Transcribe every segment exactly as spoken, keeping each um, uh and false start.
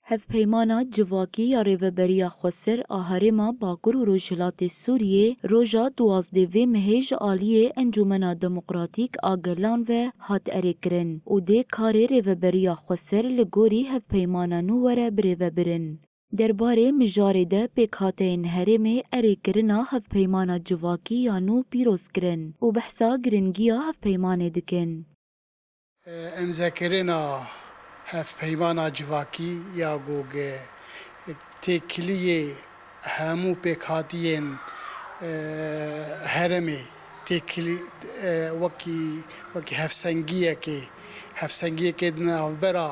Hevpeymana civakî ya Rêveberiya Xweser a Herêma Bakur û Rojhilatê Sûriyê roja duwazdeh vê mehê ji aliyê Encûmena Demokratîk a Gelan ve hat erêkirin û dê karê Rêveberiya Xweser li gorî hevpeymana nû were birêvebirin. Derbarê mijarê de pêkhateyên herêmê erêkirina hevpeymana civakî ya nû pîroz kirin û behsa giringiya hevpeymanê dikin. Em zekirina hevpeymana civakî ya ku gi têkiliyê hemû pêkhatiyên, e, herêmê têkilî, e, wekî, wekî hevsengiyekê, hevsengiyekê di navbera,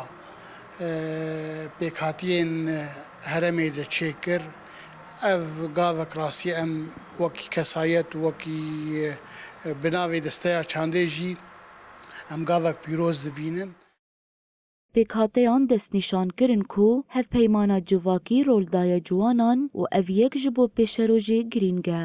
e, pêkhatiyên herêmê de çêkir. Ev gavek rastî em wekî kesayet, wekî, e, bi navê desteya çandê jî em gavek pîroz dibînin. Pêkhateyan destnîşan kirin ku hevpeymana civakî rol daye ciwanan û ev yek ji bo pêşerojê girîng e.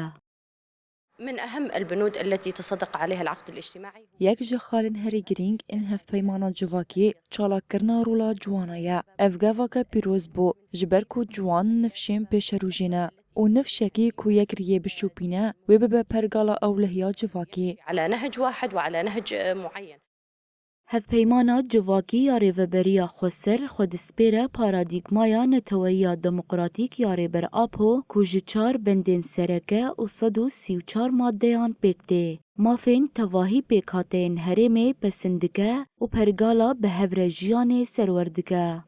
من أهم البنود التي تصدق عليها العقد الاجتماعي هو Yek ji xalên herî girîng ên hevpeymana civakî çalakkirina rola ciwana ye. Ev gaveke pîroz bû, ji ber ku ciwan nifşên pêşerojê ne û nifşekî ku yek riyê bişopîne, wê bibe pergala ewlehiya civakî. على نهج واحد وعلى نهج معين. Hevpeymana civakî ya Rêveberiya Xweser xwe dispêre paradîgmaya neteweyiya demokratîk ya Rêber Apo ku ji çar bendên sereke û sed û sî û çar maddeyan pêk tê. Mafên tevahî pêkhateyên herêmê pesin dike û pergala bi hev re jiyanê serwer dike.